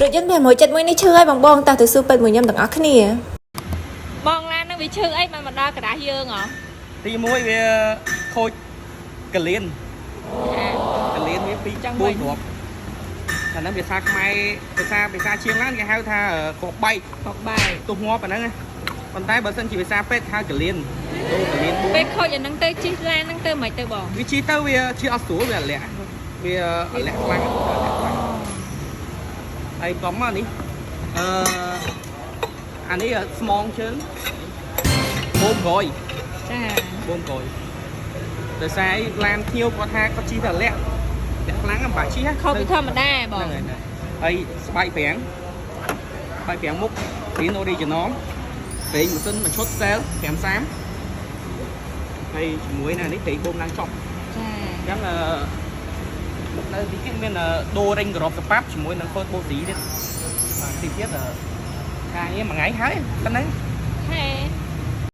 រថយន្ត571នេះឈឺហើយបងបងតោះទៅសួរពេទ្យមួយខ្ញុំទាំងអស់គ្នា បងឡានហ្នឹងវាឈឺអីបានមកដល់ក្រាស់យើងហ៎ ទី1វាខូចកលៀនកលៀនវា2 ចឹងវិញ 4គ្រាប់អាហ្នឹងភាសាខ្មែរភាសាជាងឡានគេហៅថាគ្រាប់បែក ខកបែក ទោះងាប់អាហ្នឹងណាប៉ុន្តែបើសិនជាភាសាពេទ្យហៅកលៀនដូរកលៀន ពេលខូចអាហ្នឹងទៅជិះឡានហ្នឹងទៅមិនទៅបង 4វាជីទៅវាជីអត់ស្រួលវាលាក់វាលាក់ខ្លាំងលាក់ខ្លាំងហើយកំមកនេះអឺអានេះស្មងជើងបូមក្រោយ ចា បូមក្រោយដោយសារអីឡានភ្ញៀវគាត់ថាគាត់ជិះតែលាក់លាក់ខ្លាំងហ្នឹងបាក់ជិះហ៎ ខុសពីធម្មតាបង ហ្នឹងហើយហ្នឹងហើយស្បែកប្រាំងស្បែកប្រាំងមុខរៀន original ប្រេងម៉ាស៊ីនមួយឈុត cell 530ហើយជាមួយនឹងនេះប្រេងបូមឡើងចប់ ចា អញ្ចឹងអឺនៅទីទៀតមានដូរេងក្របសប៉ាប់ជាមួយនឹង Ford Body ទៀតបាទទីទៀតការងារមួយថ្ងៃហើយប៉ុណ្ណឹង